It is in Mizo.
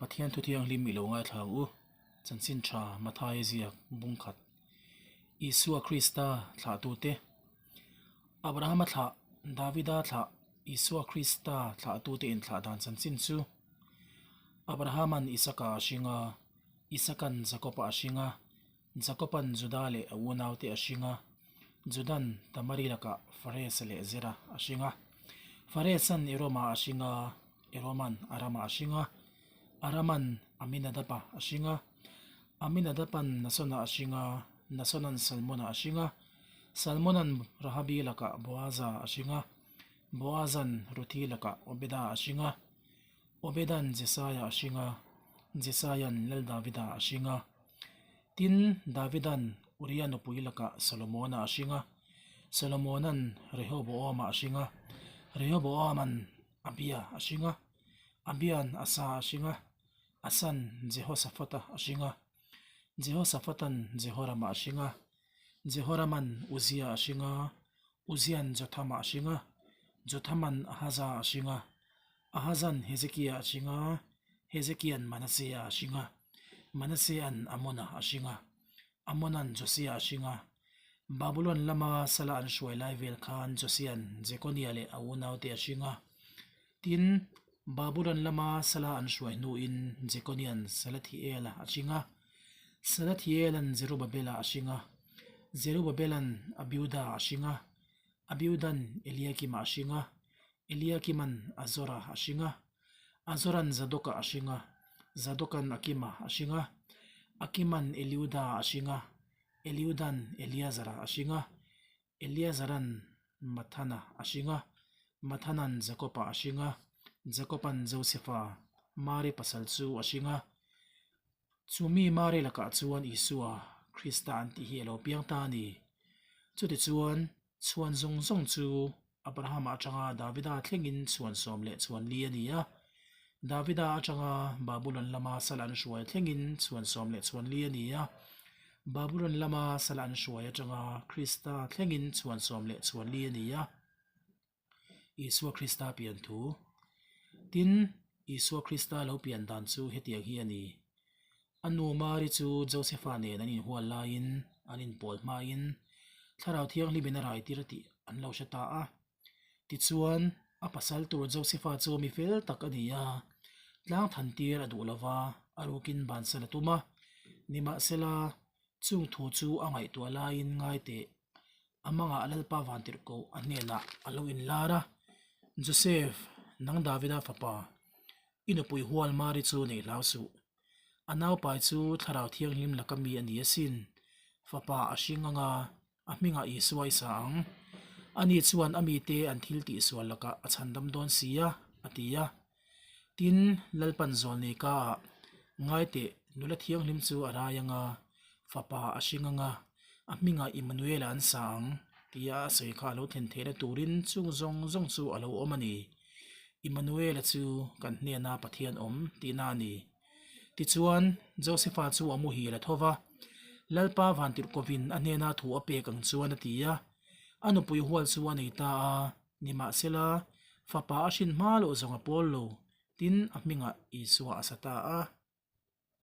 Pathian thu thianghlim i lo ngaithla ang u, Chanchin tha Mathaia ziak bung khat. Isua Krista thlahtute. Abrahama thlah, Davida thlah, Isua Krista thlahtute inthlah dan chanchin chu. Abrahaman Isaka a hring a, Isakan Jakoba a hring a, Jakoban Juda leh a unaute a hring a, Judan Tamari lakah Faresa leh Zera a hring a. Faresan Eroma a hring a, Eroman Arama a hring a, Araman Aminadaba a hring a, Aminadaban Nasona a hring a, Nasonan Salmona a hring a, Salmonan Rahabi lakah Boaza a hring a, Boazan Ruthi lakah Obeda a hring a, Obedan Jesaia a hring a, Jesaian Lal Davida a hring a. Tin, Davidan Uria nupui lakah Solomona a hring a, Solomonan Rehoboama a hring a, Rehoboaman Abia a hring a, Abian Asa a hring a, Asan Jehosaphata a hring a, Jehosaphatan Jehorama a hring a, Jehoraman Uzia a hring a, Uzian Jothama a hring a, Jothaman Ahaza a hring a, Ahazan Hezekia a hring a, Hezekian Manasea a hring a, Manasean Amona a hring a, Amonan Josia a hring a. Babulon lama sala an hruai lai vel khan Josian Jekonia leh a unaute a hring a. Tin, Babulon lama sala an hruai hnuin Jekonian Salathiela a hring a, Salathielan Zerubabela a hring a, Zerubabelan Abiuda a hring a, Abiudan Eliakima a hring a, Eliakiman Azora a hring a, Azoran Zadoka a hring a, Zadokan Akima a hring a, Akiman Eliuda a hring a, Eliudan Eliazara a hring a, Eliazaran Mathana a hring a, Mathanan Jakoba a hring a, Jakoban Josefa, Mari pasal chu a hring a. Chumi Mari lakah chuan Isua, Krista an tih hi a lo piang ta a ni. Chutichuan, chhuan zawng zawng chu Abrahama atanga Davida thlengin chhuan 14 a ni a, Davida atanga Babulon lama sal an hruai thlengin chhuan 14 a ni a, Babulon lama sal an hruai atanga Krista thlengin chhuan 14 a ni a. Isua Krista pian thu. Tin, Isua Krista lo pian dan chu hetiang hi a ni. A nu Mari chu Josefa nen an inhual laiin, an inpawl hmain, Thlarau Thianghlimin a rai tir tih an lo hre ta a. Tichuan, a pasal tur Josefa chu mi fel tak a ni a, tlang than tir a duh lova, a rukin bansan a tum a. Nimahsela, chung thu chu a ngaihtuah laiin ngai teh A mangah Lalpa Vantirhkoh a hnenah a lo inlar a, Joseph, nang Davida fapa, i nupui hual Mari chu nei hlau suh. A naupai chu Thlarau Thianghlim laka mi a ni asin. Fapa a hring anga a hmingah Isua i sa ang. Ani chuan a mite an thil tihsual lakah a chhandam dawn si a, a ti a. Tin, Lalpan zawlnei ka ah, Ngai teh, nula thianghlim chu a rai anga, fapa a hring anga, a hmingah Immanuela an sa ang, tia a sawi kha a lo thlen theihna turin chung zawng zawng chu a lo awm a ni. Immanuela chu kan hnena Pathian awm tihna a ni. Tichuan, Josefa chu a muhil a tho va, Lalpa vantirhkovin a hnena thu a pek ang chuan a ti a, a nupui hual chu a nei ta a. Nimahsela, fapa a hrin hma loh zawng a pawl lo, tin a hmingah Isua a sa ta a.